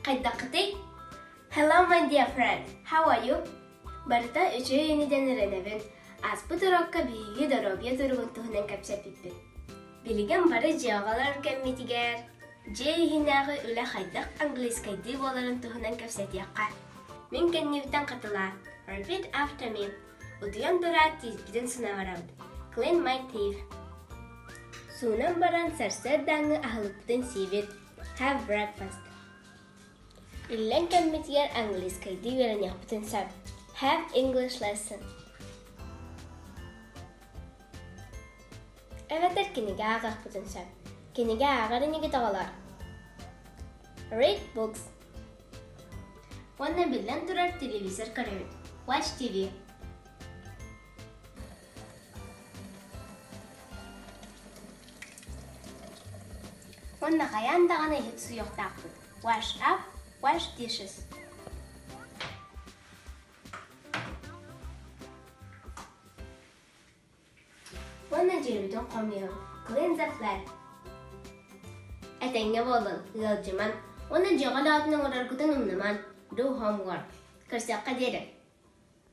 Хайдаххытый? Hello, my dear friend. How are you? Барыта үчүгэй ини диэн эрэнэбин. Ааспыт уруокка биһиги доруобуйа туругун туһунан кэпсэппиппит. Билигин бары дьыалалар кэммитигэр дьиэ иһинээҕи үлэ хайдах английскайдыы буоларын туһунан кэпсэтиэххэ. Мин кэннибиттэн хатылаа. Repeat after me. Утуйан тураат тииспитин сынаарабыт. Clean my teeth. Суунан баран сарсыардааҥҥы аһылыкпытын сиибит. Have breakfast. Иллэҥ кэммитигэр английскайдыы үөрэниэхпитин сөп. Have English lesson. Эбэтэр кинигэ ааҕыахпытын сөп. Кинигэ ааҕар инигит оҕолор. Read books. Уонна биллэн турар телевизор көрөбүт. Watch TV. Уонна хайаан даҕаны иһит суйуохтаахпыт. Wash up, wash dishes. Уонна дьиэбитин хомуйуҥ. Clean the flat. Этэҥҥэ буолун, ыалдьыман. Уонна дьиэҕэ даҕатын оҥороргутун умнуман. Do homework. Көрсүөххэ диэри.